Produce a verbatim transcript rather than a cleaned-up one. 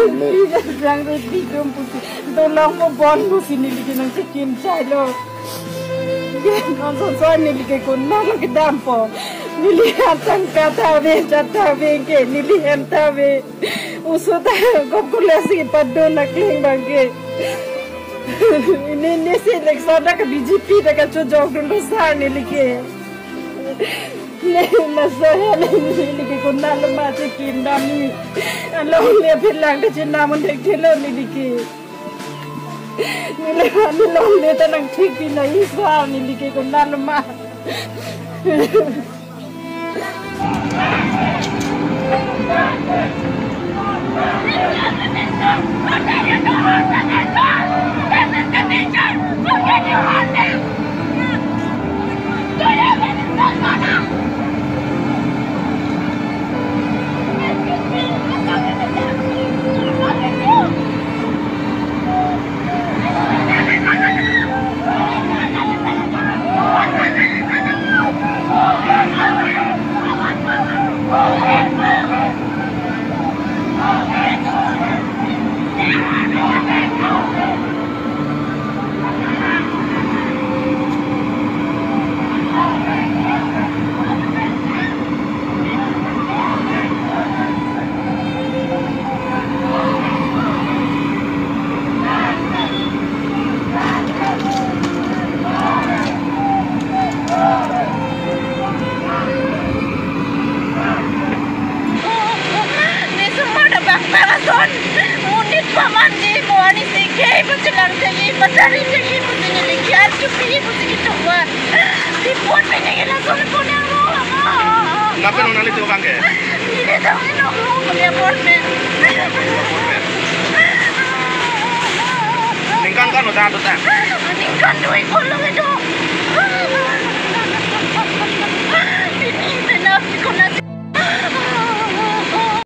Neli jang re bidum pusi, dolong mo bon pusi neli ke nangchikim chailo. Nonson so neli ke konatlo kedampo. Neli atangka ta ave, chat ta ave ke, neli hem ta ave. Oso ta kop kule si padon akling abang ke. Neli, neli si election ta ke B J P ta kachojok dunlo sar neli ke. Ne, laso ahin neli ke konatlo ma chikim dam ni. Alongle aphi lang ta chenam un thekthelo neli ke. Neli, neli longle ta nangthik pi nangji sar neli ke konatlo ma. Ni sumar da bak bak ason. Monit paman ji, mo arnisi ke pachelang thekji, pachari thekji pusi neli ke arjupi pusi kechokwa. Report pen neli lason pon nanglo. Lapen nanglitum abang ke? Neli tong nanglo, neli report pen. Ningkan ko-an ta do ta? Ningkan dui ko-an lo ke do.